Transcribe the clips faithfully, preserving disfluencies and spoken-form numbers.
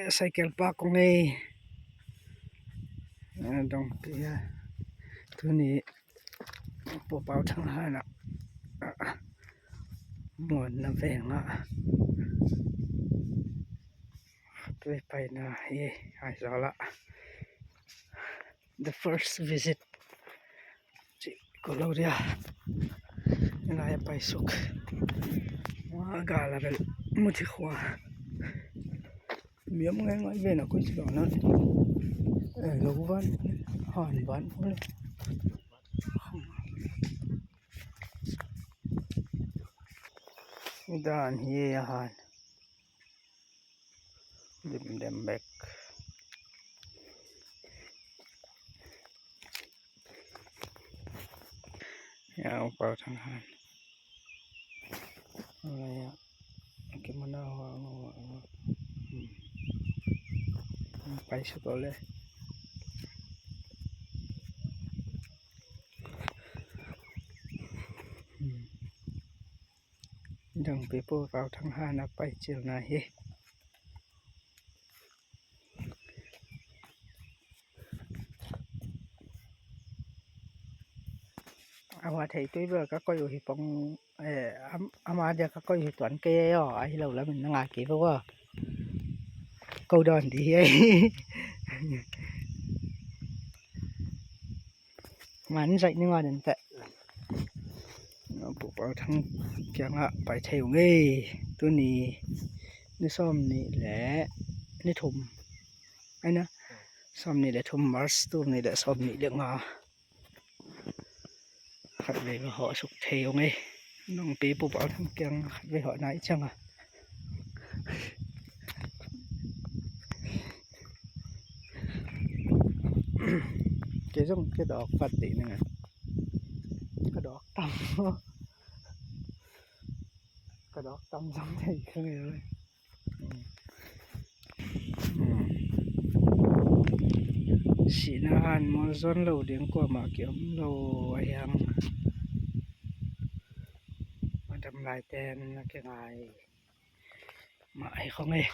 Cycle park kong ei. Dongpi a tuni Pu Pau Thang Han ah Muanna veng ah khat vei paina hi. Aizawl ah the first visit cih ko lo dia. Nilai a paisuk a gal a bel Muthi khua miam ngai ngai ve na koi ci lo na. Lo van han van dan hi a han. Lim dem bek. Ya, Pu Pau Thang Han. Alaya. Kimana wa wa wa. Paisuk le. Dongpi Pu Pau Thang Han a paicilna hi. Ama thei tui bel ka koih uh hi pong. Ama dia ka koih uh hi tuan kei aw, ahi lo lamin na ngai kei bel aw. Ko dawn di hi. Man zaih ning a den teh. Pu Pau Thang kiangah pai thei ung ei. Tuni ni sawm nih le ni thum. Aina sawm nih le thum March, tul nih le sawm nih le nga. Khat vei va hawh suk thei ung ei. Nong pi Pu Pau Thang kiang khat vei hawh nai ciang a. Kei zong kei dawk pat dih ning a. Ka dawk tam. Ka dawk tam zong thei ka ngei. Sihna han mawl zuan lo ding kuamah ki om lo a hiang. A dam lai ten a kingai mah hi khong ei.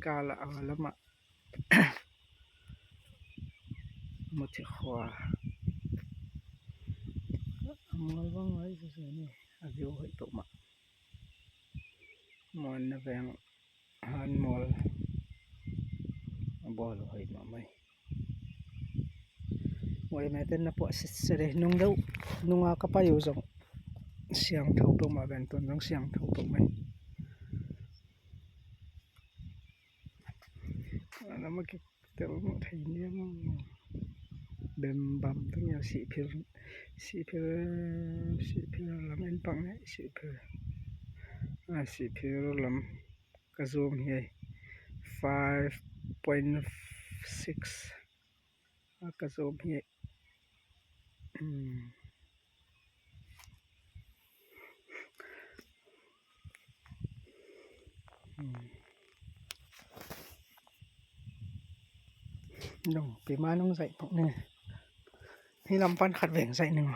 Gala a lamah Muthi khua a mawl bang lai sese ni a view hoih toh mah. Muanna veng han mawl a bawl hoih mahmah. Muai mete na puah sitset e nung deuh nunga ka pai uh zong siangtho peuhmah ben tuan zong siangtho peuhmah. Lama kitel mawh thei niam aw. Bembam tungah sihphir sihphir sihphir lam en pak ne sihphir. Sihphir lam ka zoom hi. Five point six a ka zoom hi. Nong pi ma nong zaih pak ne. Hi lam pan khat veng zaih ning.